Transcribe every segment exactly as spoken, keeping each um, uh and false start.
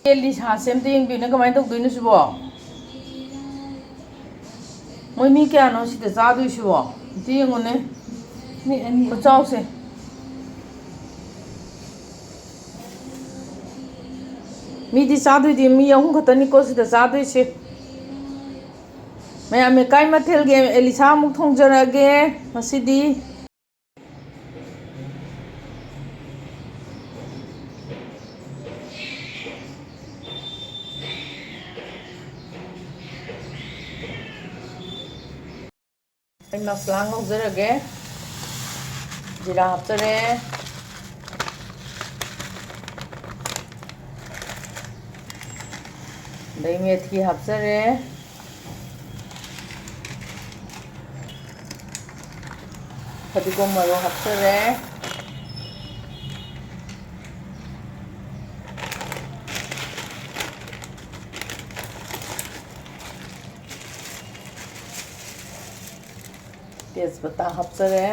ꯑꯦ, ꯂꯤꯁꯥꯁꯦ ꯑꯝꯇ ꯌꯦꯡꯕꯤꯌꯨꯅꯦ, ꯀꯃꯥꯏꯅ ꯇꯧꯗꯣꯏꯅꯣ ꯁꯤꯕꯣ? ꯃꯣꯏ ꯃꯤ ꯀꯌꯥꯅꯣ ꯁꯤꯗ ꯆꯥꯗꯣꯏꯁꯤꯕꯣ? ꯑꯝꯇ ꯌꯦꯡꯉꯨꯅꯦ꯫ ꯃꯤ ꯑꯅꯤ꯫ ꯈꯨꯆꯥꯎꯁꯦ꯫ ꯃꯤꯗꯤ ꯆꯥꯗꯣꯏꯗꯤ ꯃꯤ ꯑꯍꯨꯝ ꯈꯛꯇꯅꯤꯀꯣ ꯁꯤꯗ ꯆꯥꯗꯣꯏꯁꯦ꯫ ꯃꯌꯥꯝ ꯂꯩꯀꯥꯏ ꯃꯊꯦꯜꯒꯤ ꯑꯦꯂꯤꯁꯥ ꯑꯃꯨꯛ ꯊꯣꯡꯖꯔꯛꯑꯒꯦ ꯉꯁꯤꯗꯤ꯫ ꯑꯩ ꯃꯁꯂꯥ ꯉꯧꯖꯔꯒꯦ꯫ ꯖꯤꯔꯥ ꯍꯥꯞꯆꯔꯦ꯫ ꯑꯗꯩ ꯃꯦꯊꯤ ꯍꯥꯞꯆꯔꯦ꯫ ꯐꯗꯤꯒꯣꯝ ꯃꯔꯨ ꯍꯥꯞꯆꯔꯦ꯫ ꯇꯦꯖꯄꯇꯥ ꯍꯥꯞꯆꯔꯦ꯫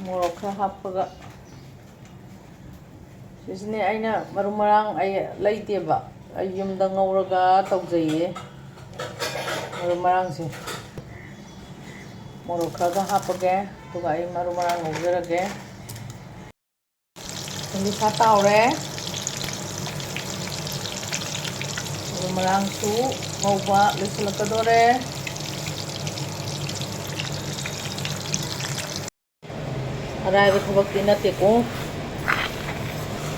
ꯃꯣꯔꯣꯛ ꯈꯔ ꯍꯥꯞꯄꯒ꯫ ꯁꯤꯁꯤꯅꯦ ꯑꯩꯅ ꯃꯔꯨ ꯃꯔꯥꯡ ꯑꯩ ꯂꯩꯇꯦꯕ꯫ ꯑꯩ ꯌꯨꯝꯗ ꯉꯧꯔꯒ ꯇꯧꯖꯩꯌꯦ꯫ ꯃꯔꯨ ꯃꯔꯥꯡꯁꯦ ꯃꯣꯔꯣꯛ ꯈꯔꯒ ꯍꯥꯞꯄꯒꯦ꯫ ꯑꯗꯨꯒ ꯑꯩ ꯃꯔꯨ ꯃꯔꯥꯡ ꯉꯧꯖꯔꯒꯦ꯫ ꯑꯂꯨ ꯈꯔ ꯇꯥꯎꯔꯦ꯫ ꯑꯗꯨ ꯃꯔꯥꯡꯁꯨ ꯉꯧꯕ ꯂꯣꯏꯁꯤꯜꯂꯛꯀꯗꯣꯔꯦ꯫ ꯑꯔꯥꯏꯕ ꯊꯕꯛꯇꯤ ꯅꯠꯇꯦꯀꯣ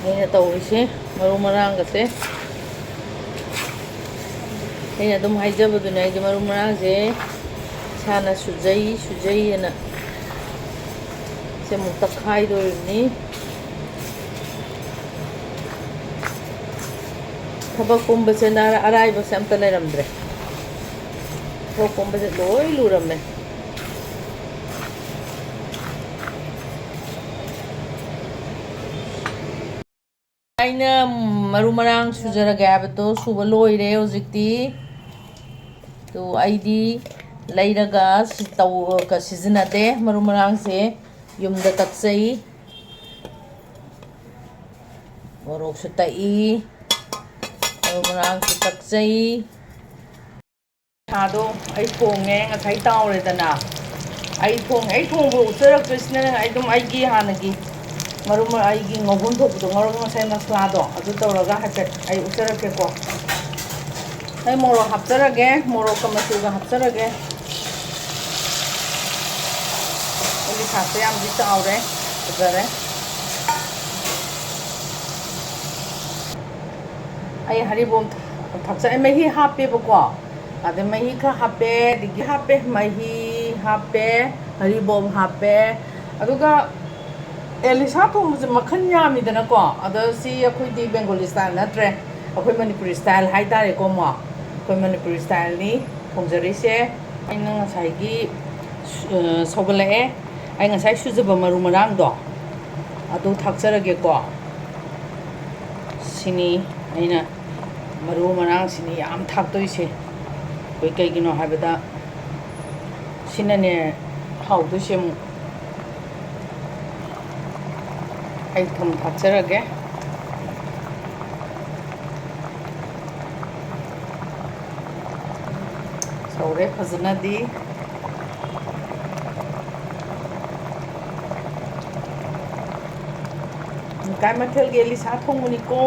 ꯑꯩꯅ ꯇꯧꯔꯤꯁꯦ꯫ ꯃꯔꯨ ꯃꯔꯥꯡꯒꯁꯦ ꯑꯩꯅ ꯑꯗꯨꯝ ꯍꯥꯏꯖꯕꯗꯨꯅꯦ, ꯑꯩꯁꯦ ꯃꯔꯨ ꯃꯔꯥꯡꯁꯦ ꯏꯁꯥꯅ ꯁꯨꯖꯩ ꯁꯨꯖꯩꯑꯅ꯫ ꯁꯦ ꯑꯃꯨꯛ ꯇꯛꯈꯥꯏꯗꯣꯔꯤꯕꯅꯤ꯫ ꯊꯕꯛ ꯀꯨꯝꯕꯁꯦ ꯅꯥꯔ-, ꯑꯔꯥꯏꯕꯁꯦ ꯑꯝꯇ ꯂꯩꯔꯝꯗ꯭ꯔꯦ꯫ ꯊꯕꯛ ꯀꯨꯝꯕꯁꯦ ꯂꯣꯏ ꯂꯨꯔꯝꯃꯦ꯫ ꯑꯩꯅ ꯃꯔꯨ ꯃꯔꯥꯡ ꯁꯨꯖꯔꯒꯦ ꯍꯥꯏꯕꯗꯣ ꯁꯨꯕ ꯂꯣꯏꯔꯦ ꯍꯧꯖꯤꯛꯇꯤ꯫ ꯑꯗꯨ ꯑꯩꯗꯤ ꯂꯩꯔꯒ ꯁꯤ-, ꯇꯧ-, ꯁꯤꯖꯤꯟꯅꯗꯦ꯫ ꯃꯔꯨ ꯃꯔꯥꯡꯁꯦ ꯌꯨꯝꯗ ꯇꯛꯆꯩ꯫ ꯃꯣꯔꯣꯛꯁꯨ ꯇꯛꯏ, ꯃꯔꯨ ꯃꯔꯥꯡꯁꯨ ꯇꯛꯆꯩ꯫ ꯁꯥꯗꯣ ꯑꯩ ꯊꯣꯡꯉꯦ, ꯉꯁꯥꯏ ꯇꯥꯎꯔꯦꯗꯅ꯫ ꯑꯩ ꯊꯣꯡ-, ꯑꯩ ꯊꯣꯡꯕ ꯎꯠꯆꯔꯛꯇꯣꯏꯁꯤꯅ ꯑꯩ ꯑꯗꯨꯝ ꯑꯩꯒꯤ ꯍꯥꯟꯅꯒꯤ ꯃꯔꯨ ꯃꯔ-, ꯑꯩꯒꯤ ꯉꯧꯐꯝ ꯊꯣꯛꯄꯗꯣ ꯉꯧꯔꯒ ꯉꯁꯥꯏ ꯃꯁꯂꯥꯗꯣ ꯑꯗꯨ ꯇꯧꯔꯒ ꯍꯥꯏꯐꯦꯠ ꯑꯩ ꯎꯠꯆꯔꯛꯀꯦꯀꯣ꯫ ꯑꯩ ꯃꯣꯔꯣꯛ ꯍꯥꯞꯆꯔꯒꯦ, ꯃꯣꯔꯣꯛꯀ ꯃꯆꯨꯒ ꯍꯥꯞꯆꯔꯒꯦ꯫ ꯑꯩꯒꯤ ꯁꯥꯛꯁꯦ ꯌꯥꯝꯗꯤ ꯆꯥꯎꯔꯦ, ꯐꯖꯔꯦ꯫ ꯑꯩ ꯍꯔꯤꯕꯣꯞ ꯊꯥꯛꯆ-, ꯑꯩ ꯃꯍꯤ ꯍꯥꯞꯄꯦꯕꯀꯣ꯫ ꯑꯗꯩ ꯃꯍꯤ ꯈꯔ ꯍꯥꯞꯄꯦ, ꯑꯗꯒꯤ ꯍꯥꯞꯄꯦ, ꯃꯍꯤ ꯍꯥꯞꯄꯦ, ꯍꯔꯤꯕꯣꯞ ꯍꯥꯞꯄꯦ꯫ ꯑꯗꯨꯒ ꯑꯦꯂꯤꯁꯥ ꯊꯣꯡꯕꯁꯦ ꯃꯈꯜ ꯌꯥꯝꯃꯤꯗꯅꯀꯣ꯫ ꯑꯗꯣ ꯁꯤ ꯑꯩꯈꯣꯏꯗꯤ ꯕꯦꯡꯒꯣꯂꯤ style ꯅꯠꯇ꯭ꯔꯦ, ꯑꯩꯈꯣꯏ ꯃꯅꯤꯄꯨꯔꯤ style ꯍꯥꯏꯇꯥꯔꯦꯀꯣ ꯑꯃꯨꯛ꯫ ꯑꯩꯈꯣꯏ ꯃꯅꯤꯄꯨꯔꯤ styleꯅꯤ ꯊꯣꯡꯖꯔꯤꯁꯦ꯫ ꯑꯩꯅ ꯉꯁꯥꯏꯒꯤ, ꯑ, ꯁꯧꯒꯠꯂꯛꯑꯦ꯫ ꯑꯩ ꯉꯁꯥꯏ ꯁꯨꯖꯕ ꯃꯔꯨ ꯃꯔꯥꯡꯗꯣ ꯑꯗꯨ ꯊꯥꯛꯆꯔꯒꯦꯀꯣ꯫ ꯁꯤꯅꯤ ꯑꯩꯅ ꯃꯔꯨ ꯃꯔꯥꯡꯁꯤꯅꯤ ꯌꯥꯝ ꯊꯥꯛꯇꯣꯏꯁꯦ꯫ ꯑꯩꯈꯣꯏ ꯀꯩꯒꯤꯅꯣ ꯍꯥꯏꯕꯗ ꯁꯤꯅꯅꯦ ꯍꯥꯎꯗꯣꯏꯁꯦ ꯑꯃꯨꯛ꯫ ꯑꯩ ꯊꯨꯝ ꯊꯥꯛꯆꯔꯒꯦ꯫ ꯁꯧꯔꯦ ꯐꯖꯅꯗꯤ꯫ ꯃꯤꯀꯥꯏ ꯃꯊꯦꯜꯒꯤ ꯑꯦꯂꯤꯁꯥ ꯊꯣꯡꯕꯅꯤꯀꯣ꯫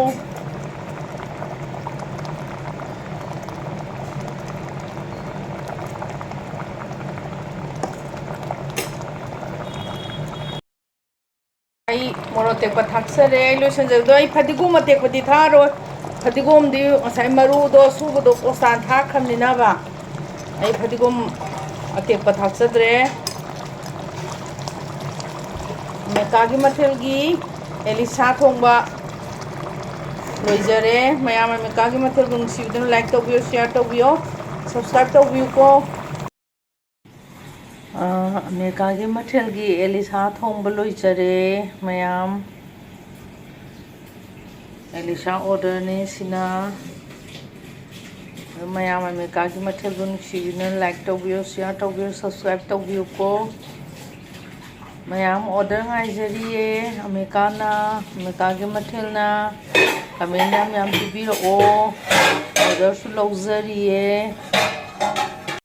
ꯑꯩ ꯃꯣꯔꯣꯛ ꯑꯇꯦꯛꯄ ꯊꯥꯛꯆꯔꯦ꯫ ꯑꯩ ꯂꯣꯏꯁꯤꯟꯖꯔꯦ꯫ ꯑꯗꯣ ꯑꯩ ꯐꯗꯤꯒꯣꯝ ꯑꯇꯦꯛꯄꯗꯤ ꯊꯥꯛꯑꯔꯣꯏ꯫ ꯐꯗꯤꯒꯣꯝꯗꯤ ꯉꯁꯥꯏ ꯃꯔꯨꯗꯣ ꯁꯨꯕꯗꯣ ꯀꯣꯁꯇꯥꯟ ꯊꯥꯛꯈ꯭ꯔꯕꯅꯤꯅꯕ꯫ ꯑꯩ ꯐꯗꯤꯒꯣꯝ ꯑꯇꯦꯛꯄ ꯊꯥꯛꯆꯗ꯭ꯔꯦ꯫ ꯑꯃꯦꯔꯤꯀꯥꯒꯤ ꯃꯊꯦꯜꯒꯤ ꯑꯦꯂꯤꯁꯥ ꯊꯣꯡꯕ ꯂꯣꯏꯖꯔꯦ꯫ ꯃꯌꯥꯝ ꯑꯃꯦꯔꯤꯀꯥꯒꯤ ꯃꯊꯦꯜꯕꯨ ꯅꯨꯡꯁꯤꯕꯤꯗꯨꯅ like ꯇꯧꯕꯤꯌꯨ, share ꯇꯧꯕꯤꯌꯨ, subscribe ꯇꯧꯕꯤꯌꯨꯀꯣ꯫ ꯑ, ꯑꯃꯦꯔꯤꯀꯥꯒꯤ ꯃꯊꯦꯜꯒꯤ ꯑꯦꯂꯤꯁꯥ ꯊꯣꯡꯕ ꯂꯣꯏꯖꯔꯦ, ꯃꯌꯥꯝ꯫ ꯑꯦꯂꯤꯁꯥ orderꯅꯦ ꯁꯤꯅ꯫ ꯑꯗꯨ ꯃꯌꯥꯝ ꯑꯃꯦꯔꯤꯀꯥꯒꯤ ꯃꯊꯦꯜꯕꯨ ꯅꯨꯡꯁꯤꯕꯤꯅ like ꯇꯧꯕꯤꯌꯨ, share ꯇꯧꯕꯤꯌꯨ, subscribe ꯇꯧꯕꯤꯌꯨꯀꯣ꯫ ꯃꯌꯥꯝ order ꯉꯥꯏꯖꯔꯤꯌꯦ꯫ ꯑꯃꯦꯔꯤꯀꯥꯅ, ꯑꯃꯦꯔꯤꯀꯥꯒꯤ ꯃꯊꯦꯜꯅ comment ꯌꯥꯝ ꯌꯥꯝ ꯄꯤꯕꯤꯔꯛꯑꯣ꯫ Orderꯁꯨ ꯂꯧꯖꯔꯤꯌꯦ꯫